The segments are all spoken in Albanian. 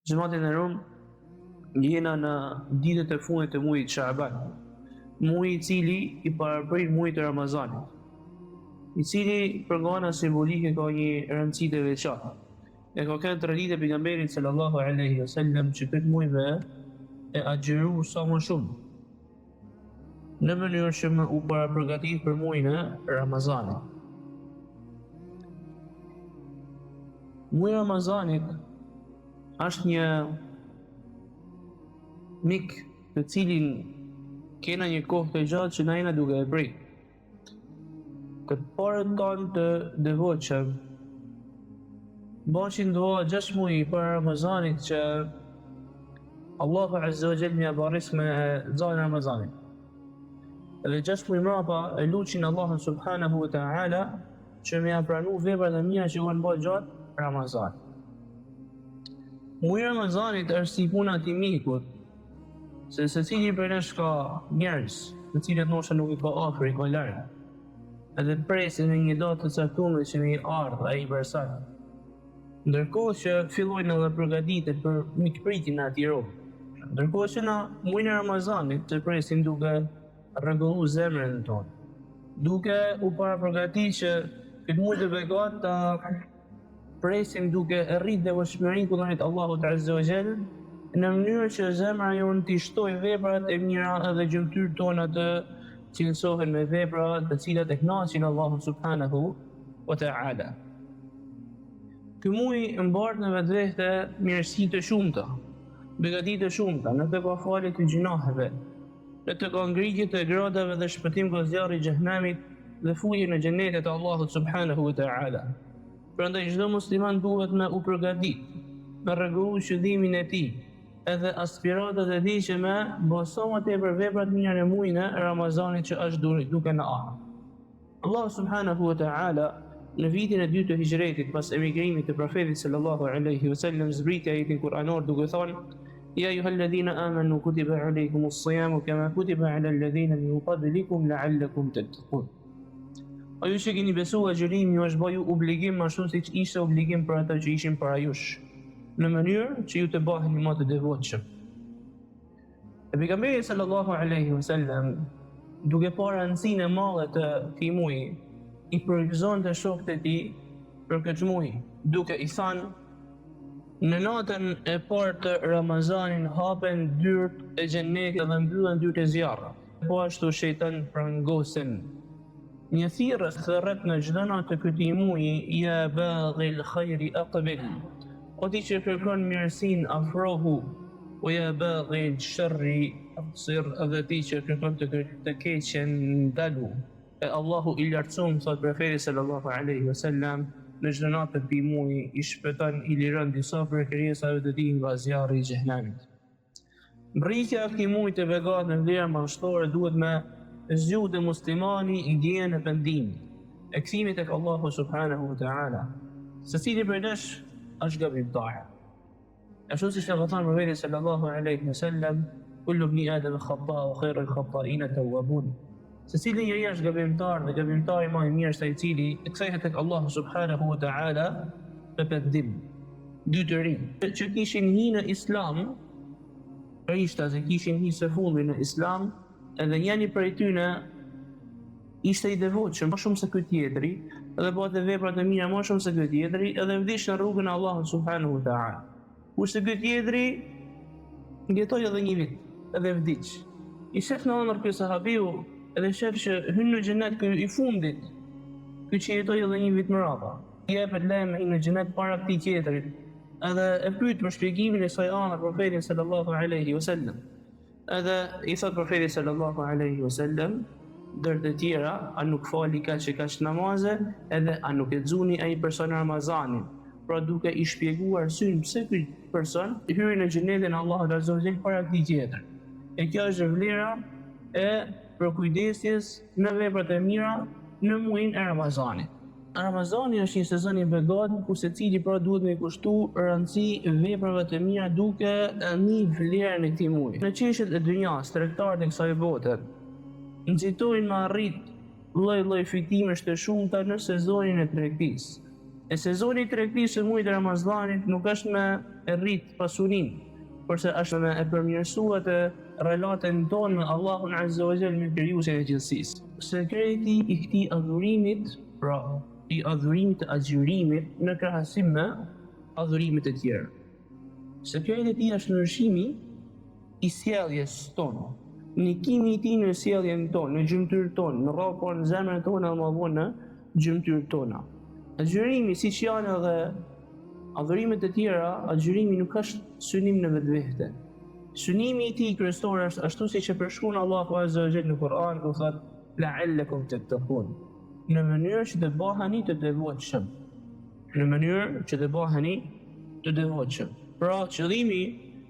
Xhemat i nderum, jena në ditët e fundit të muajit Shaban, muaji i cili i paraprin muajit të Ramazanit, i cili për nga ana simbolike ka një rëndësi të veçantë. E ka qenë traditë e pejgamberit sallallahu alaihi wasallam që këtë muaj me e agjëru sa më shumë. Në mënyrë që me u parapërgatit për muajin e Ramazanit. Muaji i Ramazanit është një mik të cilin kena një kohë të gjatë që na jena duke e prit. Të parët tanë të devotshëm Bashin dua 6 muaj para Ramazanit që Allahu Azza wa Jall me ja ba rizk me zanë Ramazanin. Dhe 6 muaj mrapa e lutshin Allahun Subhanahu wa Ta'ala që me ja pranu veprat e mira që kanë bërë gjatë Ramazanit. Muaji i Ramazanit është si puna e atij mikut, Se secili prej nesh ka njerëz, të cilët ndoshta nuk i ka afër, i ka larg. Edhe presin në një datë të caktuar që me i ardhë ai person. Ndërkohë që fillojnë edhe përgatiten për mikpritjen e atij robi. Ndërkohë që na muajin e Ramazanit të presim duke rregullu zemrën tonë, duke u parapërgatit që këtë muaj të begatë ta Presim duke rrit devotshmërinë kundrejt Allahut Azza wa Jall, në mënyrë që zemra jonë t'i shtojë veprat e mira dhe gjymtyrët tona të cilësohen me vepra të cilat e kënaqin Allahun subhanahu wa ta'ala. Ky muaj mbart në vetvete mirësi të shumta, begati të shumta, në të ka falje të gjynaheve, në të ka ngritje të gradave dhe shpëtim nga zjarri i xhehenemit dhe futje në xhenetet e Allahut subhanahu wa ta'ala. Prandaj çdo musliman duhet me u përgatit, me rregullu qëllimin e tij, edhe aspiratat e tij që me bo sa më tepër vepra të mira në muajin e Ramazanit që është duke na ardhur. Allahu subhanahu wa ta'ala në vitin e dytë të hixhretit pas emigrimit të profetit sallallahu alaihi wasallam zbriti ajetin kuranor duke thënë Ja ejuhalladhina amanu kutiba alaykumus siyamu kama kutiba ala alladhina min qablikum la'allakum tattaqun. O ju që keni besu agjërimi ju është ba ju obligim ashtu siç ishte obligim për ata që ishin para jush, në mënyrë që ju të baheni më të devotshëm. E pejgamberi sallallahu alaihi wasallam duke parë rëndësinë e madhe të këtij muaji, i përgëzonte shokët e tij për këtë muaj, duke i thënë Në natën e parë të Ramazanit hapen dyert e xhenetit dhe mbyllen dyert e zjarrit. Po ashtu shejtanët prangosen. Një thirrës thërret në çdo natë të këtij muaji, ja baghil khairi aqbil. O ti që kërkon mirësinë, afrohu. Wa ja baghil sharri aqsir, dhe ti që kërkon të, të keqen, ndalu. E Allahu i lartësum, thotë profeti sallallahu alaihi wasallam, në çdo natë të këtij muaji i shpëton i liron disa prej krijesave të tij nga zjarri i xhehenemit. Mbërritja e këtij muaji të begatë me vlera madhështore duhet me zgju te muslimani ndjenjën e pendimit, e kthimit tek Allahu subhanahu wa taala. Secili prej nesh është gabimtar. Ashtu siç na ka thënë profeti sallallahu alaihi wasallam, kullu ibni Adem khata wa khairul khata'in at-tawwabun. Secili njeri është gabimtar dhe gabimtari më i mirë është ai i cili kthehet tek Allahu subhanahu wa taala me pendim. Dy të rinj që kishin hi në Islam, rishtazi kishin hi së fundi në Islam, edhe njëri prej tyre ishte i devotshëm më shumë se ky tjetri dhe bënte vepra të mira më shumë se ky tjetri edhe vdiq në rrugën e Allahut subhanahu wa taala. Kurse ky tjetri jetoi edhe një vit edhe vdiq. I shef në ëndërr ky sahabiu edhe shef që hyn në xhenet ky i fundit, ky që jetoi edhe një vit mrapa. I jepet leje me hi në xhenet para këtij tjetrit. Edhe e pyet për shpjegimin e kësaj ëndrre profetin sallallahu alaihi wasallam. Edhe i thot profeti sallallahu alaihi wasallam ndër të tjera, a nuk fali kaq e kaq namaze, edhe a nuk e xuni ai person Ramazanin. Pra duke i shpjeguar arsyen pse ky person hyri në xhenetin e Allahut azza wa jall para këtij tjetër. E kjo është vlera e përkujdesjes në veprat e mira në muajin e Ramazanit. Ramazani është një sezon i begatë ku secili pra duhet me i kushtu rëndësi veprave të mira duke ni vlerën e këtij muaji. Në çështjet e dynjas, tregtarët e kësaj bote nxitojnë me arrit lloj-lloj fitimesh të shumta në sezonin e tregtisë. E sezoni i tregtisë së muajit të Ramazanit nuk është me e rrit pasurinë, porse është me e përmirësu atë relatën tonë me Allahun Azza wa Jall me krijuesin e gjithësisë. Sekreti i këtij adhurimit, pra i adhurimit të agjërimit në krahasim me adhurimet e tjera. Sekreti i tij është ndryshimi i sjelljes tonë, ndikimi i tij në sjelljen tonë, në gjymtyrët tonë, në radhë parë në zemrën tonë dhe më vonë në gjymtyrët tona. Agjërimi, siç janë edhe adhurimet e tjera, agjërimi nuk është synim në vetvete. Synimi i tij kryesor është ashtu siç e përshkruan Allahu Azza wa Jall në Kur'an, ku thotë la'allakum tattaqun, në mënyrë që të bëheni të devotshëm. Në mënyrë që të bëheni të devotshëm. Pra, qëllimi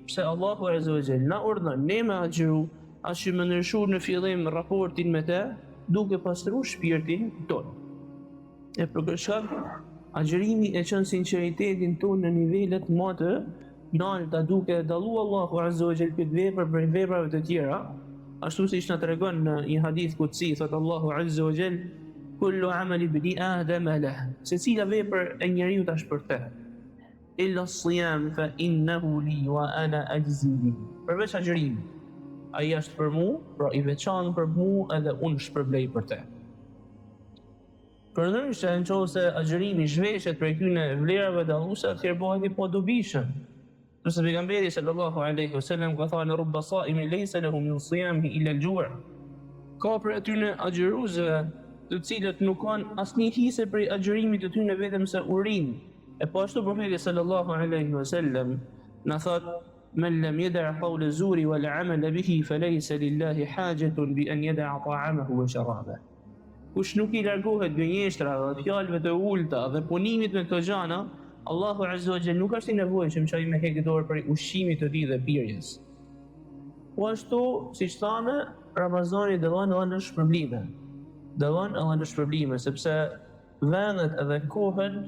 pse Allahu Azza wa Jall na urdhënon ne me agjëru, është që me ndryshu në fillim raportin me të, duke pastru shpirtin tonë. E për këtë shkak, agjërimi e çon sinqeritetin tonë në nivelet më të nalta duke e dallu Allahu Azza wa Jall këtë vepër prej veprave të tjera, ashtu siç na tregon në një hadith kutsi, thotë Allahu Azza wa Jall, kullu amali ibni Adama lah, secila vepër e njeriut është për të. Illa siyam fa innahu li wa ana ajzi bihi. Përveç agjërimit, ai është për mua, pra i veçantë për mua edhe unë shpërblej për të. Përndryshe, në qoftë se agjërimi zhveshet prej këtyre vlerave dalluese, atëherë bëhet i padobishëm. Kurse pejgamberi sallallahu alaihi wasallam ka thënë rubba saimin laysa lahu min siyamihi illa al-ju'. Ka prej atyre agjëruesve, të cilët nuk kanë asnjë hise prej agjërimit të tyre vetëm se urinë. E po ashtu profeti sallallahu alaihi wasallam na thotë Men lem yada' qawla zuri wal 'amala bihi falaysa lillahi hajatun bi an yada'a ta'amahu wa sharabah. Kush nuk i largohet gënjeshtrave dhe fjalëve të ulëta dhe punimit me këto gjana, Allahu Azza wa Jall nuk është i nevojshëm që ai me hek dorë prej ushqimit të tij dhe pirjes. Po ashtu, siç thamë, Ramazani dallon edhe në shpërblime. Dallon edhe në shpërblime, sepse Vendet edhe kohët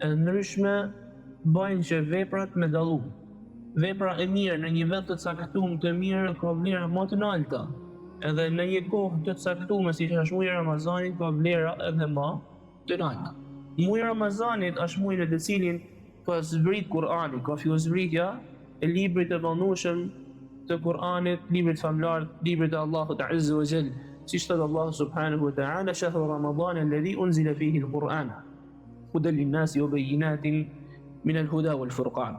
e ndryshme bëjnë që veprat me dallu. Vepra e mirë në një vend të caktum të mirë ka vlera më të nalta, edhe në një kohë të caktume siç është muaji i Ramazanit ka vlera edhe më të nalta. Muaji i Ramazanit është muaji në të cilin Ka zbrit Kur'ani, ka fillu zbritja e librit të madhnushëm të Kur'anit, librit famëlartë, librit të Allahut Azza wa Jall, siç thotë Allahu subhanahu wa ta'ala, shahru Ramadan alladhi unzila fihi al-Qur'an, hudan lin-nasi wa bayyinatin min al-huda wal-furqan.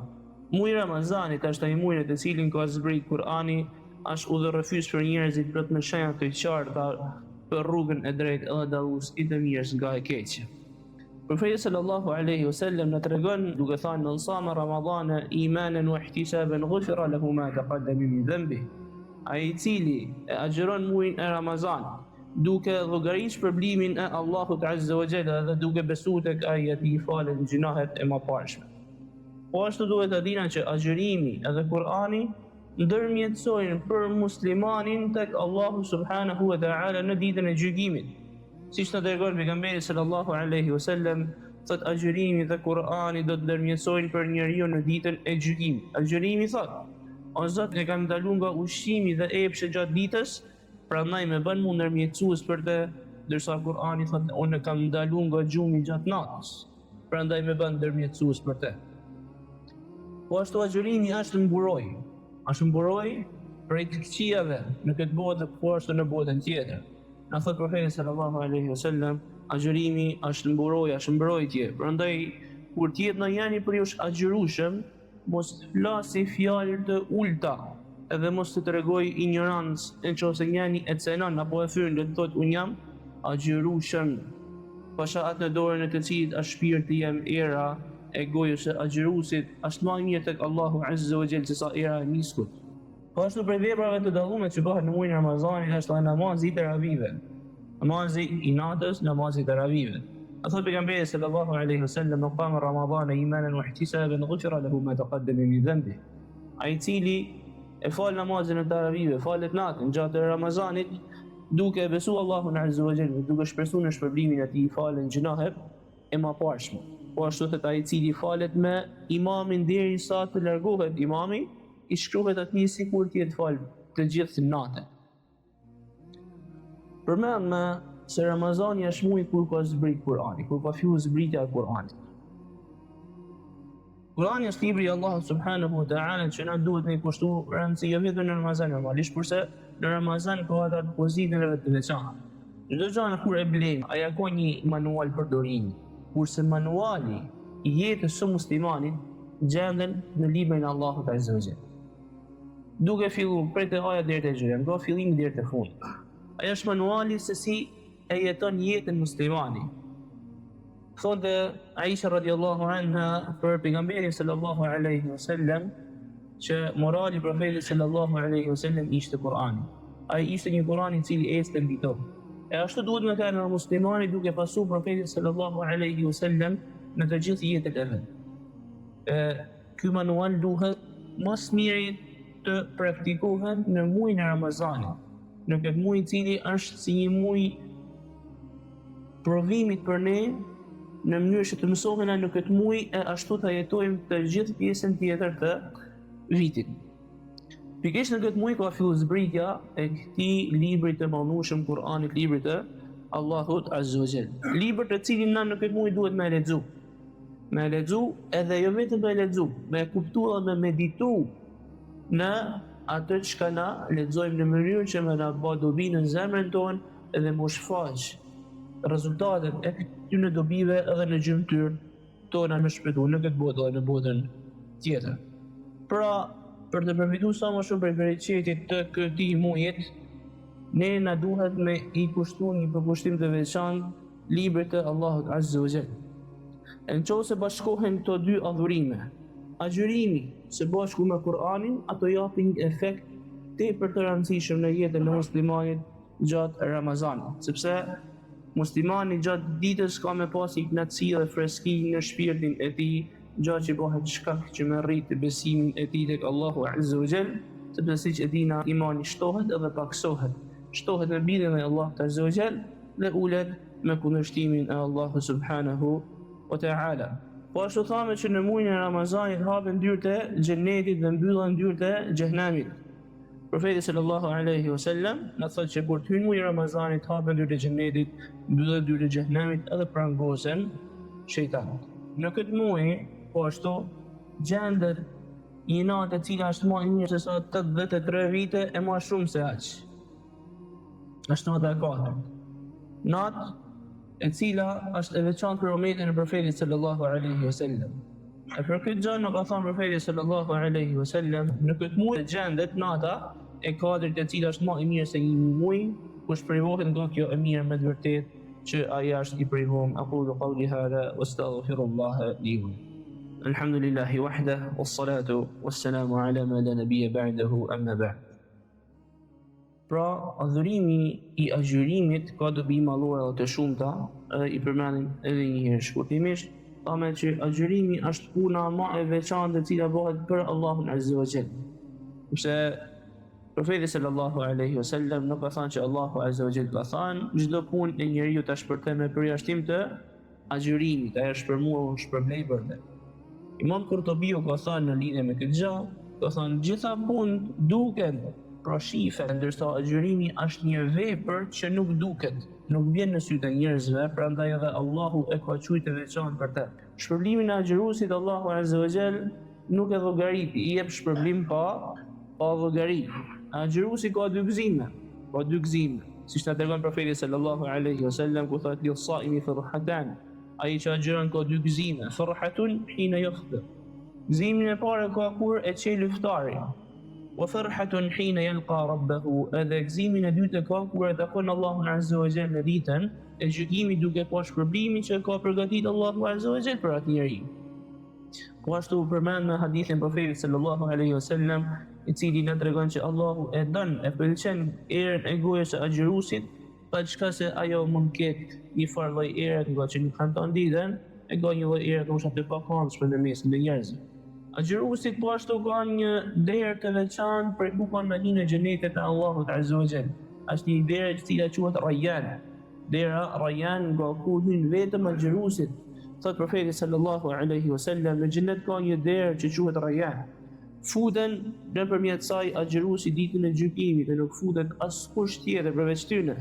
Muaji i Ramazanit është ai muaj në të cilin ka zbrit Kur'ani, është udhërrëfyes për njerëzit plot me shenja të qarta për rrugën e drejtë edhe dallues i të mirës nga e keqja. Profeti sallallahu alaihi wasallam na tregon duke thënë men sama ramadana imanan wa ihtisaban ghufira lahu ma taqaddama min dhanbi. Ai i cili e agjëron muajin e Ramazanit duke llogaritur shpërblimin e Allahut azza wa jalla dhe duke besuar tek ai atij i falen gjynahet e mëparshme. Po ashtu duhet ta dina që agjërimi edhe Kur'ani ndërmjetësojnë për muslimanin tek Allahu subhanahu wa ta'ala në ditën e gjykimit. Siç na tregon pejgamberi sallallahu alaihi wasallam, thotë agjërimi dhe Kur'ani do të ndërmjetësojnë për njeriun në ditën e gjykimit. Agjërimi thotë, o Zot, e kam ndalu nga ushqimi dhe epshet gjatë ditës, prandaj më bën mu ndërmjetësues për të, ndërsa Kur'ani thotë, unë e kam ndalu nga gjumi gjatë natës. Prandaj më bën ndërmjetësues për të. Po ashtu agjërimi është mburojë. Është mburojë prej të këqijave në këtë botë dhe po ashtu në botën tjetër. Na thotë profeti sallallahu alaihi wasallam, agjërimi është mburojë, është mbrojtje. Prandaj kur të jetë ndonjëri prej jush agjërueshëm, Mos të flasi fjalë të ulëta edhe mos të tregojë injorancë, në qoftë se njani e cenon apo e fyen le të thotë unë jam agjërueshëm. Pasha atë në dorën e të cilit është shpirti jem era e gojës së agjëruesit është ma e mirë tek Allahu azza wa jall se sa era e miskut. Po ashtu prej veprave të dallume që bëhet në muajin e Ramazanit është edhe namazi i teravive. Namazi i natës, namazi i teravive. Na thotë pejgamberi sallallahu alaihi wasallam, "Men qama Ramadana imanan wa ihtisaban ghufira lahu ma taqaddama min dhanbi." Ai i cili e fal namazin e teravive, falet natën gjatë Ramazanit, duke e besu Allahun azza wa jall, duke shpresuar në shpërblimin e tij, falen gjynahet e mëparshme. Po ashtu thotë ai i cili falet me imamin derisa të largohet imami, i shkruhet atij sikur të jetë falë të gjithë natën. Përmendëm se Ramazani është muaji kur ka zbrit Kur'ani, kur ka fillu zbritja e Kur'anit. Kurani është libri i Allahut subhanahu wa taala që na duhet me i kushtu rëndësi jo vetëm në Ramazan normalisht, porse në Ramazan ka atë pozitën e vet të veçantë. Çdo gjë kur e blejmë, ajo ka një manual përdorimi, kurse manuali i jetës së muslimanit gjenden në librin e Allahut azza wa jall. Duke fillu prej te A-ja deri te Zh-ja, nga fillimi deri te fundi. Ajo është manuali se si e jeton jetën muslimani. Thotë Aisha radiallahu anha për pejgamberin sallallahu alaihi wasallam që morali i profetit sallallahu alaihi wasallam ishte Kur'ani. Ai ishte një Kur'an i cili ecte mbi tokë. E ashtu duhet me qenë muslimani duke pasu profetin sallallahu alaihi wasallam në të gjithë jetën e vet. E ky manual duhet më së miri të praktikohet në muajin e Ramazanit, në këtë muaj i cili është si një muaj provimit për ne në mënyrë që të mësohena në këtë muaj e ashtu ta jetojmë të gjithë pjesën tjetër të vitit. Pikërisht në këtë muaj ka fillu zbritja e këtij libri të madhnushëm Kur'anit, librit të Allahut Azza wa Jall. Libër të cilin na në këtë muaj duhet me e lexu. Me e lexu edhe jo vetëm me e lexu, me e kuptu dhe me meditu në atë çka na lexojmë në mënyrë që me na ba dobi në zemrën tonë edhe m'u shfaq rezultatet e këtyre dobive edhe në gjymtyrë tona me shpëtu në këtë botë dhe në botën tjetër. Pra, për të përfituar sa më shumë prej bereqetit të këtij mujit, ne na duhet me i kushtu një përkushtim të veçantë librit të Allahut Azza wa Jall. E në qoftë se bashkohen këto dy adhurime, agjërimi së bashku me Kur'anin, ato japin një efekt tepër të rëndësishëm në jetën e muslimanit gjatë Ramazanit, sepse muslimani gjatë ditës ka me pas një kënaqësi dhe freski në shpirtin e tij, gjë që bëhet shkak që me rrit besimin e tij tek Allahu Azza wa Jall, sepse siç e dina imani shtohet edhe pakësohet. Shtohet me bindjen e Allahut Azza wa Jall dhe ulet me kundërshtimin e Allahut Subhanahu wa Ta'ala. Po ashtu thamë që në muajin e Ramazanit hapen dyert e xhenetit dhe mbyllen dyert e xhehenemit. Profeti sallallahu alaihi wasallam na thotë që kur të hyn muaji i Ramazanit hapen dyert e xhenetit, mbyllen dyert e xhehenemit edhe prangosen shejtanët. Në këtë muaj, po ashtu, gjendet një natë e cila është më e mirë se sa 83 vite e më shumë se aq. Është nata e Kadrit. Natë e cila është e veçantë për umetin e profetit sallallahu alaihi wasallam. E për këtë gjë na ka thënë profeti sallallahu alaihi wasallam, në këtë muaj gjendet nata e Kadrit e cila është më e mirë se një muaj, kush privohet nga kjo e mirë me të vërtetë që ai është i privuar. Aqulu qawli hadha wastaghfirullah li wa Alhamdulillahi wahda wassalatu wassalamu ala ma la nabiyya ba'dahu amma ba'd. Pra, adhurimi i agjërimit ka dobi madhore dhe të shumta, edhe i përmendim edhe një herë shkurtimisht, thamë që agjërimi është puna më e veçantë e cila bëhet për Allahun Azza wa Jall. Sepse Profeti sallallahu alaihi wasallam na ka thënë që Allahu Azza wa Jall ka thënë, çdo punë e njeriut është për të me përjashtim të agjërimit, ajo është për mua, unë shpërblej për të. Imam Kurtubiu ka thënë në lidhje me këtë gjë, ka thënë gjitha punët duken, pra shifen, ndërsa agjërimi është një vepër që nuk duket, nuk vjen në sytë e njerëzve, prandaj edhe Allahu e ka quajtur të veçantë për të. Shpërblimin e agjëruesit Allahu Azza wa Jall nuk e llogarit, i jep shpërblim pa pa llogari. Agjëruesi ka dy gëzime, ka dy gëzime. Siç na tregon profeti sallallahu alaihi wasallam ku thotë lis saimi farhatan, ai që agjëron ka dy gëzime, farhatun hina yuftir. Gëzimin e parë ka kur e çel iftarin. Wa farhatun hina yalqa rabbahu, edhe gëzimin e dytë ka kur e takon Allahun azza wa jall në ditën e gjykimit duke pa shpërblimin që ka përgatitur Allahu azza wa jall për atë njeri. Po ashtu u përmend në hadithin e Profetit sallallahu alaihi wasallam, i cili na tregon që Allahu e don, e pëlqen erën e gojës së agjëruesit, paçka se ajo mund të ketë një farë lloj ere nga që nuk han tanë ditën, e ka një lloj ere ndoshta të pakëndshme në mesin e njerëzve. Agjëruesit po ashtu kanë një derë të veçantë prej ku kanë me hi në xhenetet e Allahut azza wa jall. Është një derë e cila quhet Rayyan. Dera Rayyan nga ku hyjnë vetëm agjëruesit. Thotë profeti sallallahu alaihi wasallam, në xhenet ka një derë që quhet Rayyan. Futen nëpërmjet saj agjëruesit ditën e gjykimit dhe nuk futet askush tjetër përveç tyre.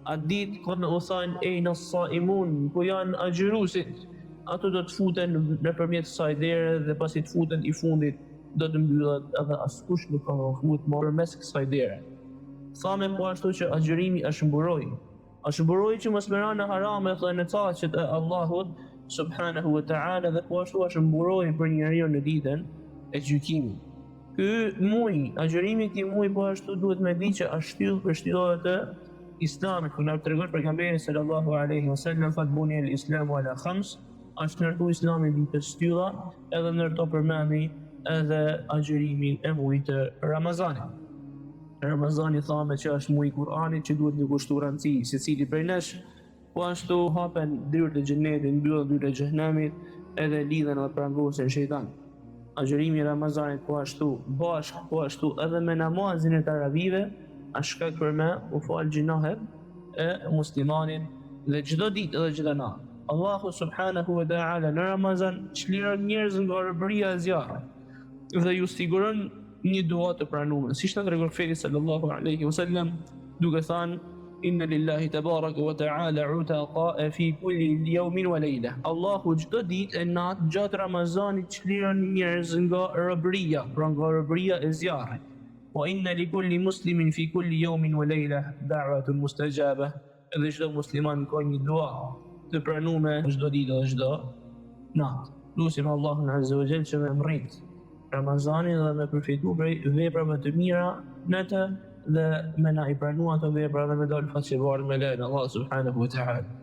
Atë ditë ka me u thanë ejna saimun, ku janë agjëruesit. Ato do të futen nëpërmjet kësaj dere dhe pasi të futen i fundit do të mbyllet edhe askush nuk ka me u fut më përmes kësaj dere. Thamë po ashtu që agjërimi është mburojë. Është mburojë që mos me ra në harame dhe në caqet e Allahut subhanahu wa ta'ala dhe po ashtu është mburojë për njeriun në ditën e gjykimit. Ky muj, agjërimi i këtij muji po ashtu duhet me di që është shtyllë prej shtyllave të Islamit, ku na tregon pejgamberi sallallahu alaihi wasallam thotë bunijel islamu ala khams, është ndërtu Islami mbi pesë shtylla, edhe ndër to përmendi edhe agjërimin e mujit të Ramazanit. Ramazani thamë që është muji i Kur'anit që duhet me i kushtu rëndësi secili prej nesh, Po ashtu hapen dyert e xhenetit, mbyllen dyert e xhehenemit, edhe lidhen dhe prangosen shejtanët. Agjërimi i Ramazanit po ashtu, bashkë po ashtu edhe me namazin e taravive, është shkak për me u fal gjynahet e muslimanit dhe çdo ditë edhe çdo natë. Allahu subhanahu wa ta'ala në Ramazan çliron njerëz nga robëria e zjarrit dhe ju siguron një dua të pranuar, siç na tregon profeti sallallahu alaihi wasallam duke thënë Inna lillahi tebaraka wa ta'ala utaqa'a fi kulli yawmin wa layla. Allahu çdo ditë e natë gjatë Ramazanit çliron njerëz nga robëria, pra nga robëria e zjarrit. Wa inna li kulli muslimin fi kulli yawmin wa layla da'watun mustajaba. Edhe çdo musliman ka një dua të pranume çdo ditë dhe çdo natë. Lusim Allahun azza wa jall që me mrrit Ramazanin dhe me përfitu prej veprave të mira në të dhe me na i pranu ato vepra dhe me dalë faqebardhë me lejen e Allahut subhanahu wa ta'ala.